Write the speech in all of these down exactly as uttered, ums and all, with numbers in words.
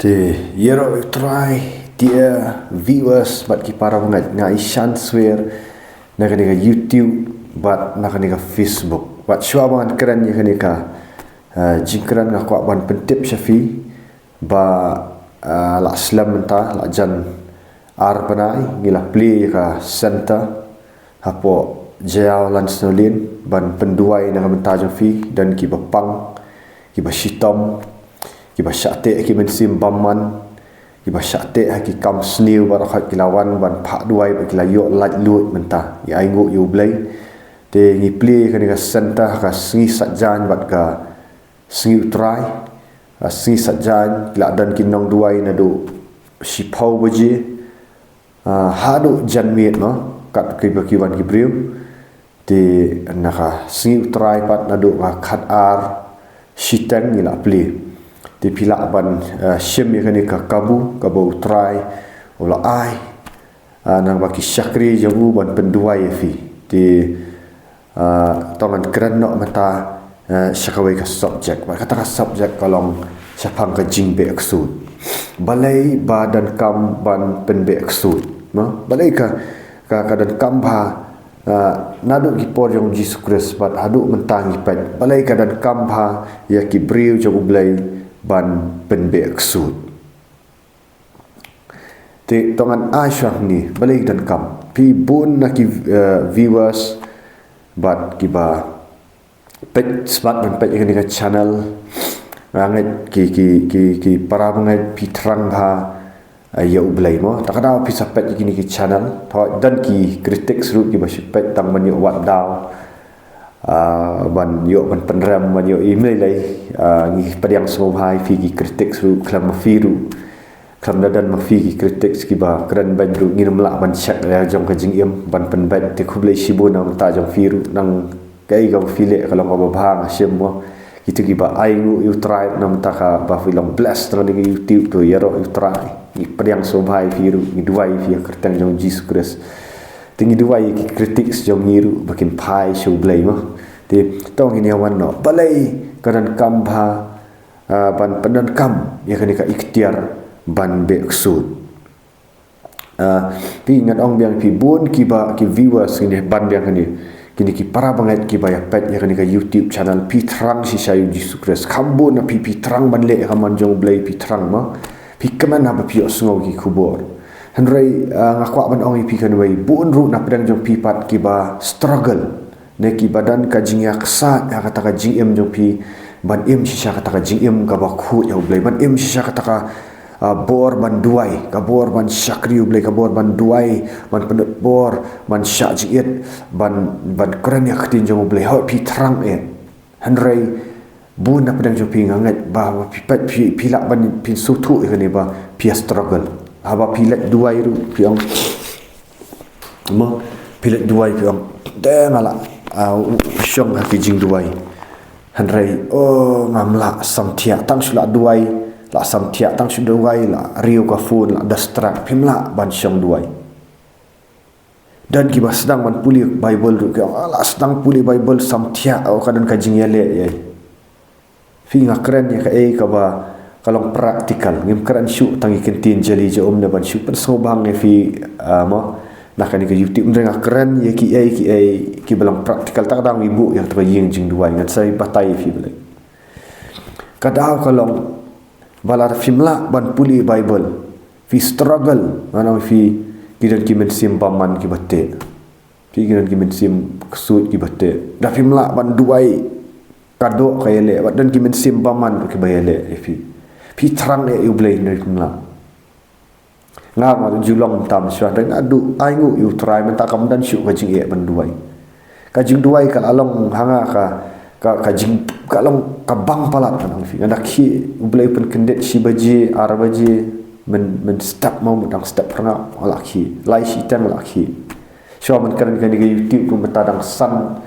Te ïaroh ïa u Trai, dear viewers bad ki para bangeit, nga ïashem swer na kane ka YouTube bad na kane ka Facebook. Bad shuwa ba ngan kren ïa kane ka, ah, jingkren, nga kwah ban pyntip sha phi ba, ah, la slem mynta, la jan ar bnai ngi la plie ïa ka center hapoh Jaïaw Lansnowlien ban pynduwai na ka bynta jong phi, don kiba pang, kiba shitom, kiba shah teh ha ki mynsiem bymman, kiba shah teh ha ki kam sniew baroh, ki la wan ban phah duwai bad ki la ïoh laitluid mynta. Ngi ainguh ïa u Blei. Te ngi plie ïa kane ka center ha ka sngi Saitjaiñ bad ka sngi u Trai. Ha sngi Saitjaiñ ki la don ki nongduwai naduh shiphew baje, ah, haduh janmiet, mo, kat kiba ki wan ki briew. Te na ka sngi u Trai pat naduh ka khatar shiteng ngi la plie. Te phi lah ban, ah, shim ïa kane ka kabu kaba u Trai u la ai, ah, na ka bynta ki shakri jong u ban pynduwai ïa phi. Te, ah, to ngan kren noh mynta, ah, sha kawei ka subject. Bad kata ka subject ka long shaphang ka jingbeh ksuid. Balei ba donkam ban pynbeh ksuid, mo? Balei ka, ka, ka donkam ba, ah, naduh ki por jong u Jisu Khrist bad haduh mynta ngi peit, balei ka donkam ba ïa ki briew jong u Blei ban pynbeh ksuid? Te to ngan ai shuwa hangne, balei donkam. Phi bun na ki, eh, viewers bad kiba peit, smat ban peit ïa kane ka channel. Nga ngeit ki, ki, ki, ki para bangeit phi thrang ba, eh, ïa u Blei, mo. Te ka daw phi sa peit ïa kine ki channel, to don ki critics ruh kiba shu peit tang ban ïoh wad daw, ah, ban ïoh ban pynrem, ban ïoh email ai. Ah, ngi pdiang sngewbha ïa phi ki critics ruh, khlem ma phi ruh, khlem da don ma phi ki critics kiba kren beiñ ruh, ngim lah ban check la jong ka jingim ban pynbeit. Te khublei shibun na ka bynta jong phi ruh, nang kaei kaba phi leh ka long kaba bha, nga shem, mo. Kito kiba ainguh ïa u Trai na ka bynta kaba phi long blessed na kane ka YouTube, to ïaroh ïa u Trai. Ngi pdiang sngewbha ïa phi ruh, ngi duwai ïa phi ha ka kyrteng jong u Jisu Khrist. Te ngi duwai ïa ki critics jong ngi ruh ba kin phai sha u Blei, mo. Te to ngin ïa wan noh, balei ka donkam ba, ah, ban pyndonkam ïa kane ka iktiar ban beh ksuid. Ah, phi, ngan ong biang, phi bun kiba, ki viewers kine ban biang kine, kine ki para bangeit kiba ïa peit ïa kane ka YouTube channel, phi thrang shisha ïa u Jisu Khrist. Kham bun na phi, phi thrang ban leh ïa ka mon jong u Blei, phi thrang, mo. Phi kmen haba phi ïohsngew ki khubor. Hynrei, ah, nga kwah ban ong ïa phi kawei, bun ruh na pdeng jong phi pat kiba struggle, ne kiba don ka jingïaksaid ha kata ka jingim jong phi, ban im shisha kata ka jingim kaba khuid ïa u Blei, ban im shisha kata ka, ah, bor ban duwai, ka bor ban shakri u Blei, ka bor ban duwai, ban pynbor, ban shah jingit, ban, ban kren ïa ka ktien jong u Blei. Hooid, phi thrang eh. Hynrei bun na pdeng jong phi, nga ngeit ba, ba phi peit, phi, phi lah ban pynsngewthuh ïa kane ba phi ïa struggle. Haba phi leit duwai ruh phi ong, mo, phi leit duwai phi ong, te nga lah, ah, u, u shong ha ki jingduwai. Hynrei, oh, ngam lah samthiah, tang shu lah duwai, lah samthiah, tang shu duwai, lah riew ka phone, lah distract, phim lah ban shong duwai. Don kiba sdang ban pule Bible ruh ki ong, ah, lah sdang pule Bible samthiah, oh, ka don ka jingïaleh ïa. Phi, nga kren ïa kaei kaba ka long practical. Ngim kren shuh tang ïa ki ktien jali jong um ne ban shu pynsngewbang ïa phi, ah, mo, na kane ka YouTube, hynrei nga kren ïa kiei kiei kiba long practical. Te ka daw ngi buh ïa kata ka ïing jingduwai, ngan sa ïa batai ïa phi balei. Ka daw ka long ba lada phim lah ban pule Bible, phi struggle, ngan ong ïa phi, ki don ki mynsiem bymman kiba teh. Phi, ki don ki mynsiem ksuid kiba teh. Da phim lah ban duwai ka doh ka ïaleh, bad don ki mynsiem bymman kiba ïaleh ïa phi. Phi thrang eh ïa u Blei ne phim lah. Nga, nga ju long tam shuwa, hynrei naduh ainguh ïa u Trai mynta kam don shuh ka jingeh ban duwai. Ka jingduwai ka la long ha nga ka, ka, ka jing, ka long kaba bang palat, ngan ong ïa phi. Nga da khie, u Blei u pynkyndit shi baje, ar baje, myn, myn step, mo, myn dang step phyrngap, nga la khie. Lai shiteng la khie. Shuwa ban kren kane ka YouTube ruh mynta dang san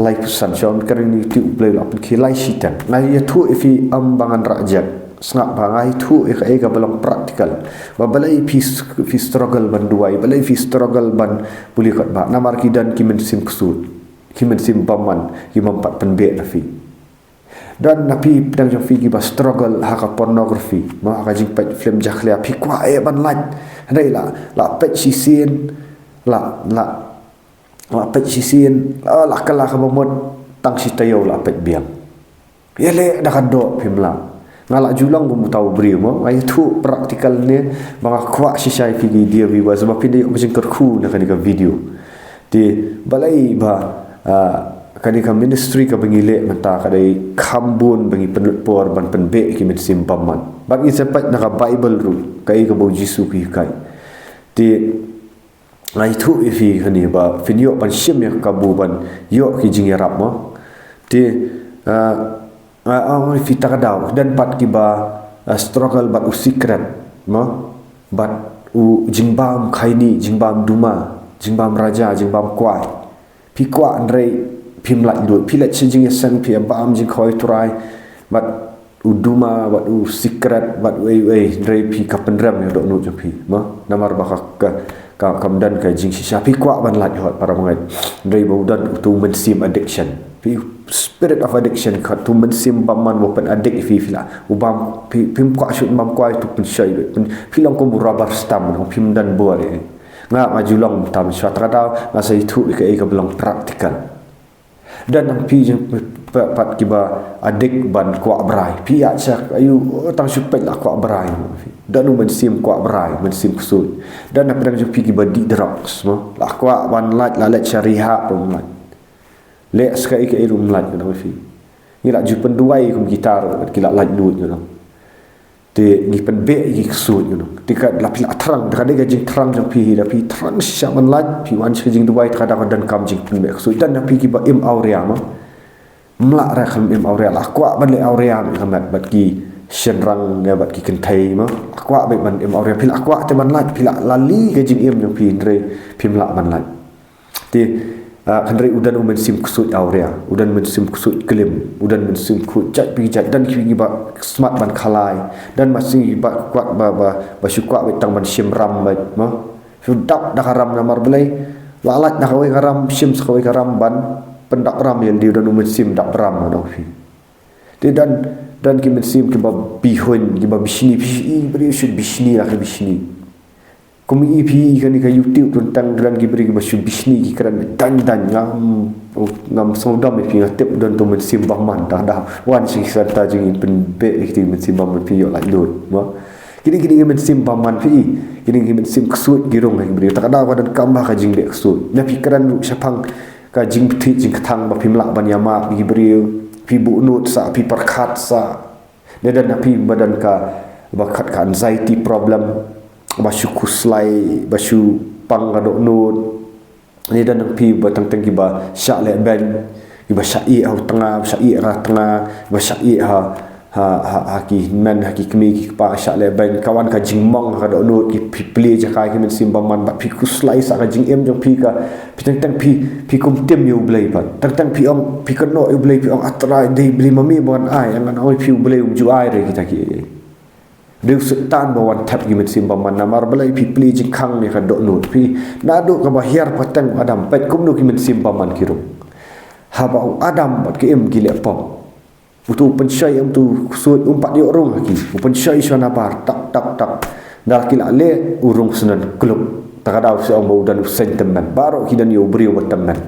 laiphew san. Shuwa ban kren YouTube, u Blei u la pynkhie lai shiteng. Nga ïathuh ïa phi, em ba ngan rah jek. Sngap bha, nga ïathuh ïa kaei kaba long practical. Ba balei phi, phi struggle ban duwai, balei phi struggle ban pule kot ba. Namar ki don ki mynsiem ksuid, ki mynsiem bymman, ki bym pat pynbeh na phi. Don na phi pdeng jong phi kiba struggle ha ka pornography, mo, ha ka jingpeit film jakhlia, phi kwah eh ban lait, hynrei la, la peit shisien, la, la, la peit shisien, la, la kylla kaba mut, tang shi taïew la peit biang. Ïaleh da ka doh phim lah. Nga la ju long kum uta u briew, mo, nga ïathuh practical ne, ba nga kwah shisha ïa phi ki dear viewers ba phin da ïoh ka jingkyrkhu na kane ka video. Te balei ba, ah, kane ka ministry kaba ngi leh mynta ka dei kham bun ba ngi pynlut por ban pynbeh ïa ki mynsiem bymman. Bad ngi sa peit na ka Bible ruh, kaei kaba u Jisu u hikai. Te nga ïathuh ïa phi kane ba phin ïoh ban shim ïa ka kabu ban ïoh ki jingïarap, mo. Te, ah, ah, ah, phi, ta ka daw don pat kiba, ah, struggle bad u sikret, mo, bad u jingbam khaini, jingbam duma, jingbam raja, jingbam kwai. Phi kwah hynrei phim lait luid, phi leit sha jingïaseng, phi ïa bam jingkhawai U Trai, bad u duma, bad u sikret, bad uei uei, hynrei phi, ka pynrem ïa ka dohnud jong phi, mo. Namar ba ka, ka, ka, kam don ka jingshisha. Phi kwah ban lait hok, para bangeit, hynrei ba u don utu u mynsiem addiction. Phi, spirit of addiction, ka utu u mynsiem bymman ba u pyn-addict ïa phi, phi la, u bam, phi, phim kwah shuh bam kwai, utu u pynshoi, pyn, phi long kum u rubber stamp, no, phim don bor ïa. Nga, nga ju long tam shuwa, ta ka daw nga sa ïathuh ïa kaei kaba long practical. Don na phi jong phi pat kiba addict ban kwah brai. Phi ïa sha, aiu, tang shu peit la kwah brai. Don u mynsiem kwah brai, mynsiem ksuid. Don na pdeng jong phi kiba dih drugs, mo. La kwah ban lait, la leit sha rehab ruh ym lait. Leh sa kaei kaei ruh ym lait, ngan ong ïa phi. Ngi la ju pynduwai kum kita ruh, ki la lait luid, ngan ong. Te ngi pynbeh ïa ki ksuid, ngan ong. Te ka la phi la thrang, te ka dei ka jingthrang jong phi hi, la phi thrang shisha ban lait, phi wan sha ka jingduwai, te ka dei ka donkam jingpynbeh ksuid. Don na phi kiba im awria, mo. Ym lah re kham im awria, la kwah ban leh awria, mo, ka met bad ki shynrang ne bad ki kynthei, mo. La kwah beit ban im awria, phi la kwah te ban lait, phi la, la lih ka jingim jong phi, hynrei phim lah ban lait. Te, ah, hynrei u don u mynsiem ksuid awria, u don mynsiem ksuid klim, u don mynsiem ksuid jait pi jait, don kiba smat ban khalai, don mynsiem ba kwah ba, ba, ba shu kwah beit tang ban shim ram beit, mo. Shu dap da ka ram namar balei, la lait da kawei ka ram, shim sa kawei ka ram ban pyndap ram ïa lade, u don u mynsiem dap ram, ngan ong ïa phi. Te don, don ki mynsiem kiba bihuin, kiba bishni, bishni, briew shu bishni la ki bishni. Kum i phi kane ka YouTube ruh tang don ki briew kiba shu bishni ki kren dang dang, ngam, ngam sngewdom ïa phi, nga tip don tu mynsiem bymman, da da wan sha ki santa jong ngi pynbeh ïa ki mynsiem bymman, phi ïoh lait luid, mo. Kine kine ki mynsiem bymman phi, kine ki mynsiem ksuid ki rung ha ki briew. Ta ka daw ka donkam ba ka jingbeh ksuid. Na phi kren ruh shaphang ka jingbthik jingkthang ba phim lah ban ïamap ïa ki briew, phi buhnud sa, phi pyrkhat sa. Ne don na phi ba don ka, ba khat ka anxiety problem, ba shu khuslai, ba shu pang ka dohnud. Ne don na phi ba teng teng kiba shah lehbeiñ, kiba shah ïeh ha u tnga, shah ïeh ha tnga, ba shah ïeh ha, ha, ha, ha ki hynmen, ha ki kmie ki kpa, shah lehbeiñ, ka wan ka jingmong ha ka dohnud, ki phi plie jaka ïa ki mynsiem bymman, bad phi khuslai sa ka jingim jong phi ka, phi teng teng phi, phi kumtim ïa U Blei pat. Teng teng phi ong, phi kynnoh ïa U Blei, phi ong, A Trai, dei Blei ma me ba wan ai, ngan ong ïa phi U Blei um ju ai re kita kiei. Dei u Soitan ba wan thep ki mynsiem bymman namar balei, phi plie jingkhang ne ka dohnud. Phi naduh kaba hiar pateng u Adam, peit kumno ki mynsiem bymman ki rung. Haba u Adam bad ka Im ki leh pop. Utu u pynshoi, um, utu u ksuid um pat ïoh rung ha ki. U pynshoi shuwa nabar, tak, tak, tak. Ynda ki la leh, u rung syndon kluk. Ta ka daw shu ong ba u don u seng tymmen. Baroh ki don ïa u briew ba tymmen.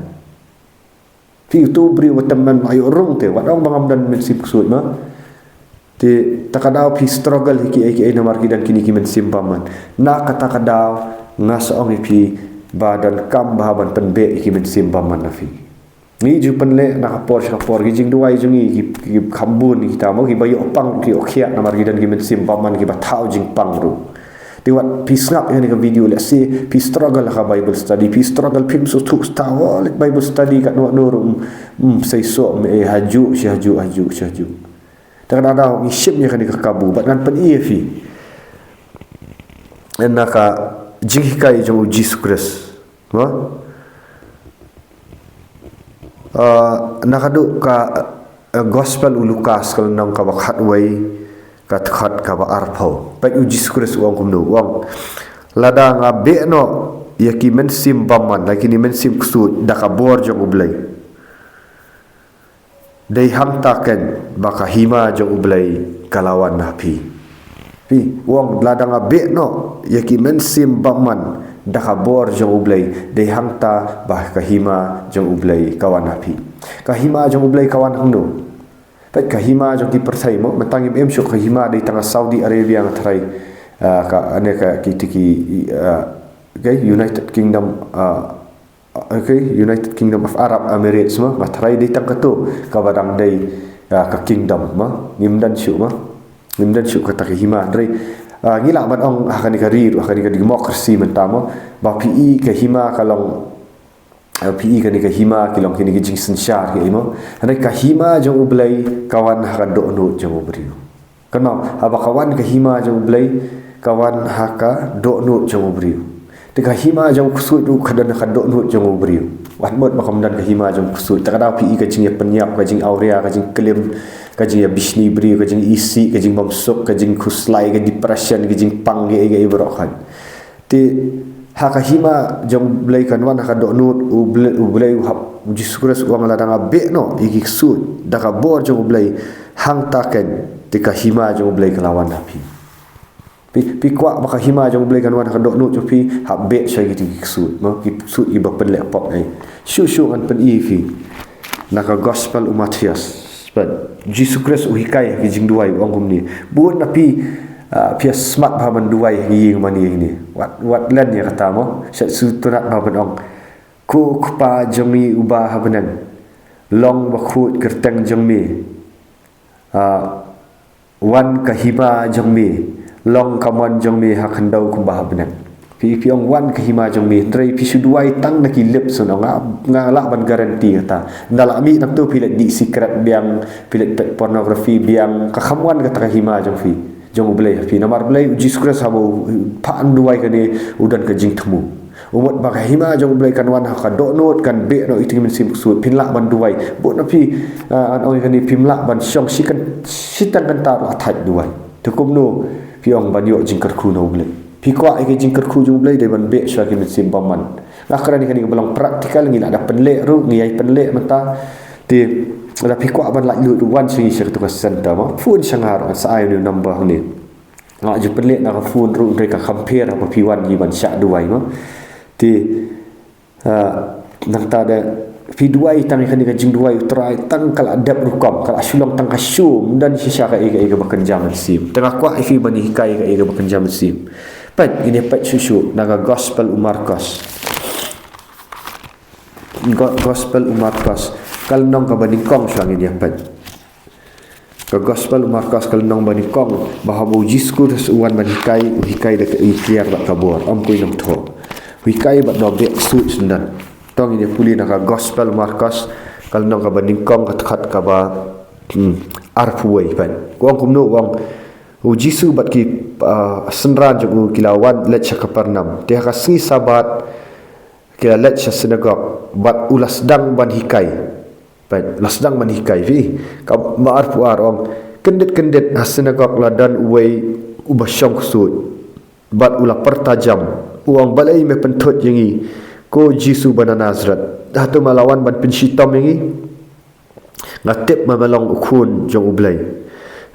Phi, utu u briew ba tymmen la ïoh rung te, wat ong ba ngam don mynsiem ksuid, mo. Te ta ka daw phi struggle ïa kiei kiei namar ki don kine ki mynsiem bymman. Na kata ka daw nga sa ong ïa phi ba donkam bha ban pynbeh ïa ki mynsiem bymman na phi. Ngi ju pynleh na ka por sha ka por, ki jingduwai jong ngi ki, ki kham bun kita, mo, kiba ïoh pang ki ïoh khiah namar ki don ki mynsiem bymman kiba thaw jingpang ruh. Te wat phi sngap ïa kane ka video, lehse phi struggle ha ka Bible study, phi struggle, phim sngewthuh, sa thaw leh Bible study katno katno ruh, mm, mm, seisoh me, eh, hajuh shi hajuh, hajuh shi hajuh. Te ka daw ngi shim ïa kane ka kabu bad ngan pyni ïa phi na ka jinghikai jong u Jisu Khrist. Mo? Ah, na ka dei ka, eh, Gospel u Lukas ka lynnong kaba khatwei, ka dkhot kaba arphew. Peit u Jisu Khrist u ong kumno, u ong, lada nga beh noh ïa ki mynsiem bymman, ïa kine mynsiem ksuid da ka bor jong U Blei. Dei hangta keiñ ba ka hima jong U Blei ka la wan ha phi. Phi, u ong, lada nga beh noh ïa ki mynsiem bymman da ka bor jong U Blei, dei hangta ba ka hima jong U Blei ka wan ha phi. Ka hima jong U Blei ka wan hangno? Peit, ka hima jong ki pyrthei mo, mynta ngim im shuh ka hima dei tang ha Saudi Arabia, nga tharai, ah, ka, ane ka, ki, ki, ki, ah, okay, United Kingdom, ah, okay, United Kingdom of Arab Emirates mo, nga tharai dei tang kato kaba dang dei, ah, ka kingdom mo, ngim don shuh mo. Ngim don shuh kata ka hima, hynrei, ah, ngi lah ban ong ha kane ka ri ruh, ha kane ka democracy mynta mo, ba phi i ka hima ka long, ah, phi i kane ka hima ki long kine ki jingsynshar ki ei mo. Hynrei ka hima jong U Blei ka wan ha ka dohnud jong u briew. Kynmaw, haba ka wan ka hima jong U Blei, ka wan ha ka dohnud jong u briew. Te ka hima jong u ksuid ruh ka don ha ka dohnud jong u briew. Wat mut ba kam don ka hima jong u ksuid. Te ka daw phi i ka jingïapynïap, ka jingawria, ka jingklim, ka jingïabishni briew, ka jingisih, ka jingbymsuk, ka jingkhuslai, ka depression, ka jingpang, ka ei ka ei baroh kan. Te ha ka hima jong U Blei kan wan ha ka dohnud, U Blei, U Blei u hap, U Jisu Khrist u ong lada nga beh noh ïa ki ksuid da ka bor jong U Blei, hangta keiñ te ka hima jong U Blei ka la wan ha phi. Phi, phi kwah ba ka hima jong U Blei kan wan ha ka dohnud jong phi, hap beh sha ki, ki ksuid, mo, ki ksuid kiba pynleh pop ei. Shuh shuh ngan pyni ïa phi na ka gospel u Mathaios. Peit, Jisu Khrist u hikai ha ki jingduwai, u ong kumne. Bun na phi, ah, phi smat bha ban duwai ha ki ïing mane hangne. Wat, wat len ïa kata mo. Shet shu tynnat bha ban ong, Ko Kpa jong ngi uba ha bneng, long bakhuid kyrteng jong me. Ah, wan ka hima jong me, long ka mon jong me ha khyndew kumba ha bneng. Phi, phi ong wan ka hima jong me, hynrei phi shu duwai tang na ki lip shu ong, nga, nga lah ban guarantee kata. Ynda la mih nangto phi leit dih sikret biang, phi leit peit pornography biang, ka kham wan kata ka hima jong phi, jong U Blei ha phi. Namar U Blei, U Jisu Khrist haba u phah duwai kane, u don ka jingthmu. U mut ba ka hima jong U Blei kan wan ha ka dohnud, kan beh noh ïa ki mynsiem ksuid. Phin lah ban duwai. Bun na phi, ah, ngan ong ïa kane, phim lah ban shong shi kyn, shiteng kynta ruh ha thait duwai. Te kumno phi ong ban ïoh jingkyrkhu na U Blei? Phi kwah ïa ka jingkyrkhu jong U Blei, dei ban beh shuwa ki mynsiem bymman. Nga kren ïa kane kaba long practical, ngi lah da pynleh ruh, ngi ïai pynleh mynta. Te lada phi kwah ban laitluid ruh, wan sha ngi sha kato ka center mo. Phone sha nga ruh, sa ai ïa u number hangne. Nga ju pynleh na ka phone ruh, hynrei ka kham pher haba phi wan hi ban shah duwai mo. Te, ah, nangta da phi duwai tang ïa kane ka jingduwai, U Trai, tang ka la dep rukom, ka la shu long tang ka shu, ym don shisha kaei kaei kaba kynja mynsiem. Te nga kwah ïa phi ban hikai kaei kaba kynja mynsiem. Peit, ngin ïa peit shuh shuh na ka gospel u Markos. Go-, gospel u Markos, ka lynnong kaba nyngkong shuwa ngin ïa peit. Ka gospel u Markos ka lynnong ba nyngkong, ba haba U Jisu Khrist u wan ban hikai, u hikai da ka iktiar bad ka bor, ym ko i nongthoh. U hikai bad u beh ksuid shisyndon. To ngin ïa pule na ka gospel u Markos, ka lynnong kaba nyngkong, ka dkhot kaba, hmm, arphew wei, peit. U ong kumno, u ong, U Jisu bad ki, ah, synran jong u ki la wan leit sha Kapernaum. Te ha ka sngi Sabbath ki la leit sha synagog, bad u la sdang ban hikai. Peit, la sdang ban hikai, phi. Kaba arphew ar ong, kyndit kyndit ha synagog la don uwei uba shong ksuid, bad u la pyrta jam, u ong, balei me pynthut ïa ngi, ko Jisu ba na Nasareth? Hato me la wan ban pynshitom ïa ngi? Nga tip ba me long u Khun jong U Blei.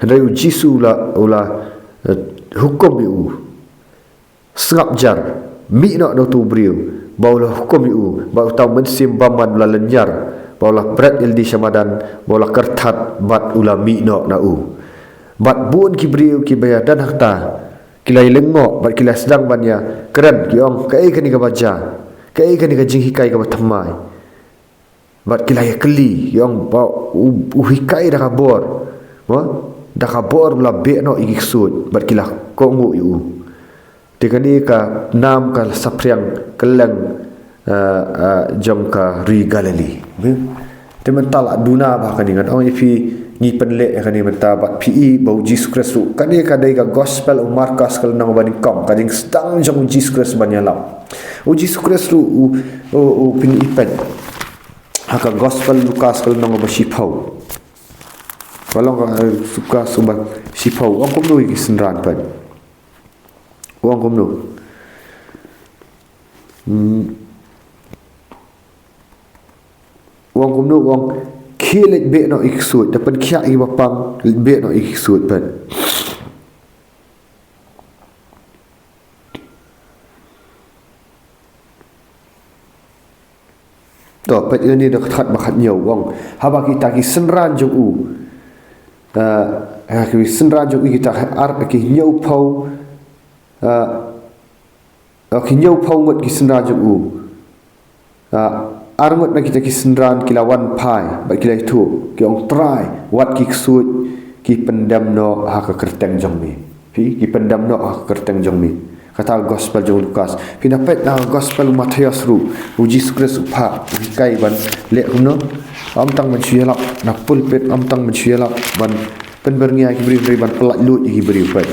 Hynrei U Jisu u la, u la, eh, hukum ïa u, sngap jar, mih noh na uto u briew, ba u la hukum ïa u, bad uta u mynsiem bymman u la lynñiar, bad u la bret ïalade sha madan, bad u la kyrthat, bad u la mih noh na u. Bad bun ki briew kiba ïadon hangta, ki la ïalyngngoh, bad ki la sdang ban ïakren, ki ong, kaei kane kaba jia, kaei kane ka jinghikai kaba thymmai. Bad ki la ïakylli, ki ong ba u, u hikai da ka bor. Mo? Da ka bor u la beh noh ïa ki ksuid, bad ki la kohnguh ïa u. Te kane ka nam ka la saphriang kylleng, eh, eh, jong ka ri Galili. Te mynta la duna bha kane, ngan ong ïa phi, ngi pynleh ïa kane mynta bad phi i ba U Jisu Khrist ruh. Kane ka dei ka gospel u Markos ka lynnong ba nyngkong, ka jingsdang jong U Jisu Khrist ban ïalap. U Jisu Khrist ruh u, u, u pyn-i peit ha ka gospel Lukas ka lynnong ba shiphew. Ka lynnong, eh, Lukas ba shiphew. U ong kumno ïa ki synran, peit. U ong kumno? Hmm. U ong kumno, u ong, Khie leit beh noh ïa ki ksuid, da pynkhiah ïa kiba pang, leit beh noh ïa ki ksuid pat. To, peit ïa kane da khat ba khathynñiew u ong. Haba kita ki synran jong u. Ah, ha ki synran jong u kita ar ki hynñiewphew. Ah, ah, ki hynñiewphew ngut ki synran jong u. Ah, ar ngut na kita ki synran ki la wan phai, bad ki la ïathuh, ki ong Trai, wat ki ksuid, ki pyndem noh ha ka kyrteng jong me. Phi, ki pyndem noh ha ka kyrteng jong me. Kata gospel jong u Lukas. Phin da peit na gospel u Mathaios ruh, u Jisu Khrist u phah, u hikai ban leh kumno. Ym tang ban shu ïalap na pulpit, ym tang ban shu ïalap ban pynbyrngia ïa ki briew, hynrei ban pyllait luid ïa ki briew pat.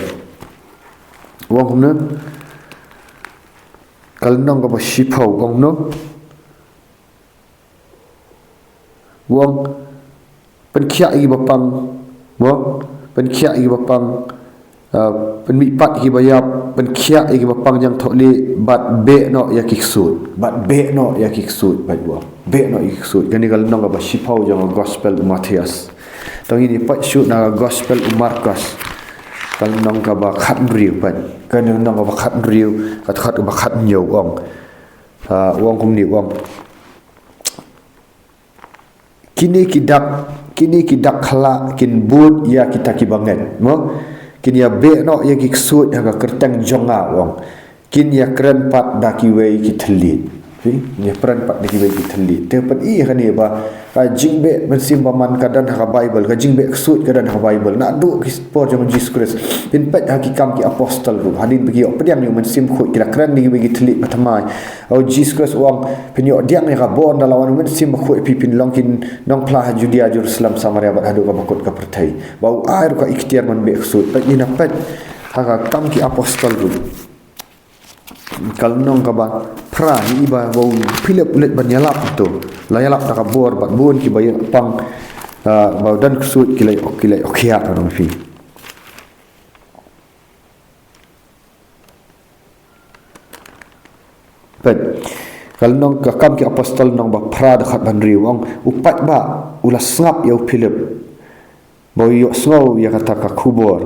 U ong kumno. Ka lynnong kaba shiphew, u ong kumno. U ong, pynkhiah ïa kiba pang, mo, pynkhiah ïa kiba pang, ah, pynmihpat ïa kiba ïap, pynkhiah ïa kiba pang jingthohlieh, bad beh noh ïa ki ksuid, bad beh noh ïa ki ksuid, bad u ong, beh noh ïa ki ksuid. Kane ka lynnong kaba shiphew jong ka gospel u Mathaios. To ngin ïa peit shuh na ka gospel u Markos. Ka lynnong kaba khathynriew pat. Ka lynnong kaba khathynriew, ka dkhot kaba khathynñiew u ong. Ah, u ong kumne u ong. Kine ki dak, kine ki dak khyllah kin bud ïa kita kiba ngeit, mo? Kin ïa beh noh ïa ki ksuid ha ka kyrteng jong nga, u ong. Kin ïa kren pat da kiwei ki thylliej. Phi, kin ïa kren pat da kiwei ki thylliej. Te pyni ïa kane ba ka jingbeh mynsiem bymman ka don ha ka Baibl, ka jingbeh ksuid ka don ha ka Baibl. Naduh ki por jong u Jisu Khrist. Phin peit ha ki Kam ki Apostol ruh. Hadien ba ki ïoh pdiang ïa u Mynsiem Bakhuid, ki la kren da kiwei ki thylliej ba thymmai. U Jisu Khrist u ong, phin ïoh pdiang ïa ka bor ynda la wan u Mynsiem Bakhuid ïa phi, phin long ki nongphla ha Judia, Jerusalem, Samaria bad haduh kaba kut ka pyrthei. Ba u ai ruh ka iktiar ban beh ksuid. Peit ngin ïa peit ha ka Kam ki Apostol ruh. Ka lynnong kaba phra, ïa ba, ba u Philip u leit ban ïalap to. La ïalap da ka bor bad bun kiba ïapang, ah, ba don ksuid ki la ïoh, ki la ïoh khiah, u ong ïa phi. Peit. Ka lynnong, ka Kam ki Apostol lynnong ba phra, dkhot ba hynriew u ong, u paidbah u la sngap ïa u Philip ba u ïohsngew ïa kata ka khubor,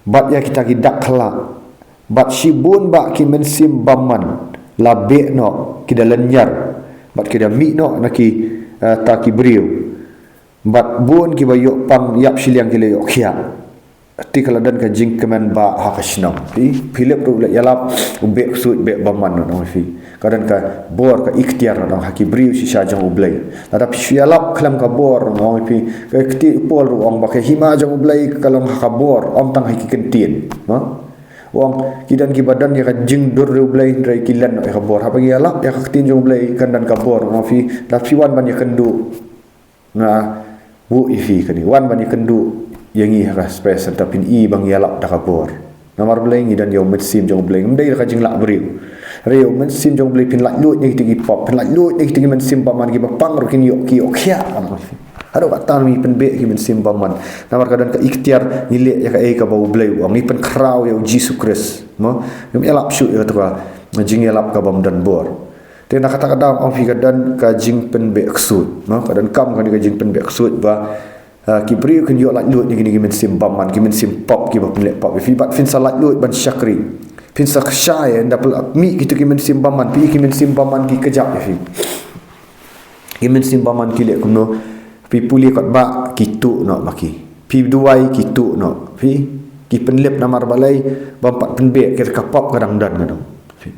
bad ïa kita ki dak khyllah, bad shibun bah ki mynsiem bymman la beh noh, ki da lynñiar, bad ki da mih noh na ki, eh, ta ki briew. Bad bun kiba ïoh pang ïap shiliang ki la ïoh khiah. Te ka la don ka jingkmen bah ha ka shnong. Phi, Philip ruh u la ïalap, u beh ksuid beh bymman, u ong ïa phi. Ka don ka bor, ka iktiar, u ong, ha ki briew shisha jong U Blei. Lada phi shu ïalap khlem ka bor, u ong ïa phi. Ka ktien u Paul ruh u ong ba ka hima jong U Blei ka long ha ka bor, ym tang ha ki ktien. Ha? U ong, ki don kiba don ïa ka jingdur ïa U Blei hynrei ki len noh ïa ka bor. Haba ngi ïalap ïa ka ktien jong U Blei kan don ka bor, u ong ïa phi. Lada phi wan ban ïakynduh, nga buh ïa phi kane, wan ban ïakynduh ïa ngi ha ka space, nangta phin i ba ngi ïalap da ka bor. Namar balei? Ngi don ïa u Mynsiem jong U Blei, ngim dei da ka jinglah briew. Hynrei ïa u Mynsiem jong U Blei phin laitluid na kita ki pop, phin laitluid na kita ki mynsiem bymman, kiba pang ruh kin ïoh, ki ïoh khiah. Haduh katta ngi pynbeh ki mynsiem bymman. Namar ka don ka iktiar, ngi leh ïa kaei kaba U Blei u ong, ngi pynkhraw ïa U Jisu Khrist. Mo, ngim ïalap shuh ïa kata ka jingïalap kaba ym don bor. Te na kata ka daw ong ïa phi ka don ka jingpynbeh ksuid. Mo, ka donkam kane ka jingpynbeh ksuid ba, ah, ki briew kin ïoh laitluid na kine ki mynsiem bymman, ki mynsiem pop, kiba pynleh pop ïa phi, bad phin sa laitluid ban shakri. Phin sa shai, ynda phi la mih kito ki mynsiem bymman, phi, ki mynsiem bymman ki kjap ïa phi. Ki mynsiem bymman ki leh kumno, phi pule kot bah ki tuh noh ma ki. Phi duwai ki tuh noh. Phi, ki pynlip namar balei, bym pat pynbeh, kita ka pop ka dang don, ka dang. Phi.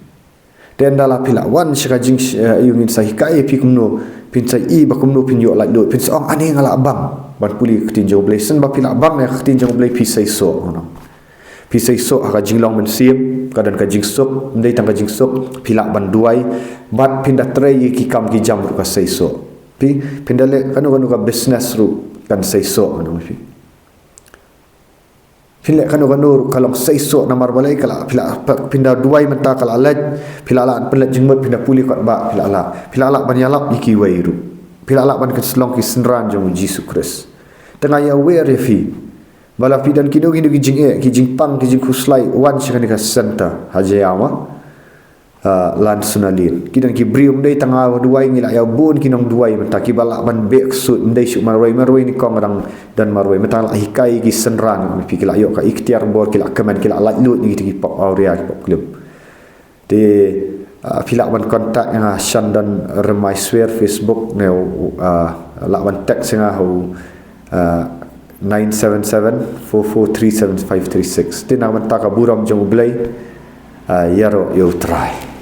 Te ynda la phi la wan sha ka jing, eh, ïa u ngin sa hikai ïa phi kumno, phin sa i ba kumno phin ïoh laitluid, phin sa ong, ani nga lah bang ban pule ka ktien jong U Blei. Shen ba phi lah bang ïa ka ktien jong U Blei, phi seisoh, u ong. Phi seisoh ha ka jinglong mynsiem, ka don ka jingsuk, ym dei tang ka jingsuk, phi lah ban duwai, bad phin da trei ïa ki kam ki jam ruh ka seisoh. Phi, phin da leh kano kano ka business ruh kan seisoh, u ong ïa phi. Phin leh kano kano ruh ka long seisoh namar balei ka la, phi la, phin da duwai mynta ka la lait, phi la lah ban pynlait jingmut, phin da pule kot bah, phi la lah. Phi la lah ban ïalap ïa kiwei ruh. Phi la lah ban kynslong ki synran jong U Jisu Khrist. Te nga ïawer ïa phi. Ba la phi don kino kino ki jingeh, ki jingpang, ki jingkhuslai, wan sha kane ka center, ha Jaiaw, ah. Ah, Lan Sunalin. Ki don ki briew ym dei tang ha duwai, ngi la ïa bun ki nongduwai mynta kiba lah ban beh ksuid, ym dei shuh marwei, marwei nyngkong, dang don marwei, mynta la hikai ki synran, phi ki la ïoh ka iktiar bor, ki la kmen, ki la laitluid na kita ki pop awria, ki pop khlem. Te, ah, phi lah ban contact ïa nga, Shandon Remaiswer, Facebook ne, ah, lah ban text ïa nga ha, ah, nine seven seven, four four three seven five three six. Te na ka bynta ka burom jong U Blei, ah, ïaroh ïa U Trai.